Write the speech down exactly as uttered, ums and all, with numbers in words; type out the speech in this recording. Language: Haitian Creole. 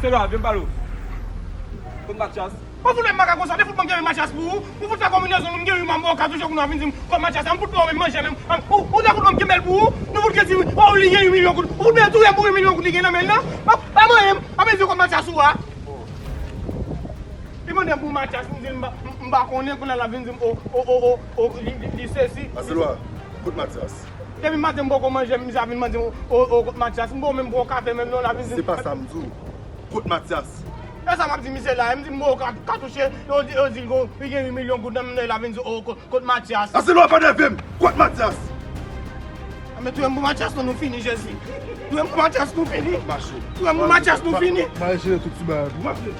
Selwa, vin pale w. Kot Matyas? Ou fout mwen maka konsa, te fout mwen kenbe Matyas pou ou. Ou fout fè konbinezon nou, m gen wi manm, ou ka touche kou nou a vin di m kot Matyas, m fout ba w menm manje menm. Ou, ou te fout mwen kenbe l pou ou. Nou fout gen di, oh, li gen wi milyon goud. Ou fout mwen touye pou wi milyon goud li gen nan men l lan. Pa, pa manyen m, pa vin di kot Matyas ou a. Li mande m pou Matyas, m di l m pa, m pa konnen, kounye a l ap vin di m, o, o, o, o, o, li, li, li sesi. Aselwa, kot Matyas? Depi maten m poko manje, misye ap vin mande m, o, o, o, kot Matyas, m poko menm pran kafe menm non, l ap vin di m. Se pa sa m di w. Kot Matyas? E sa m ap di misye la, e m di m, o, ka, katouche, yo di, yo di l gon, li gen uit milyon goud nan men l, l ap vin di, o, kot, kot Matyas. Aselwa, pa nève m, kot Matyas? A, men touye m pou Matyas non, nou fini, Jezi. Touye m pou Matyas, nou fini. Mache. Touye m pou Matyas, nou fini. Mache, tout ti bagay. Mache.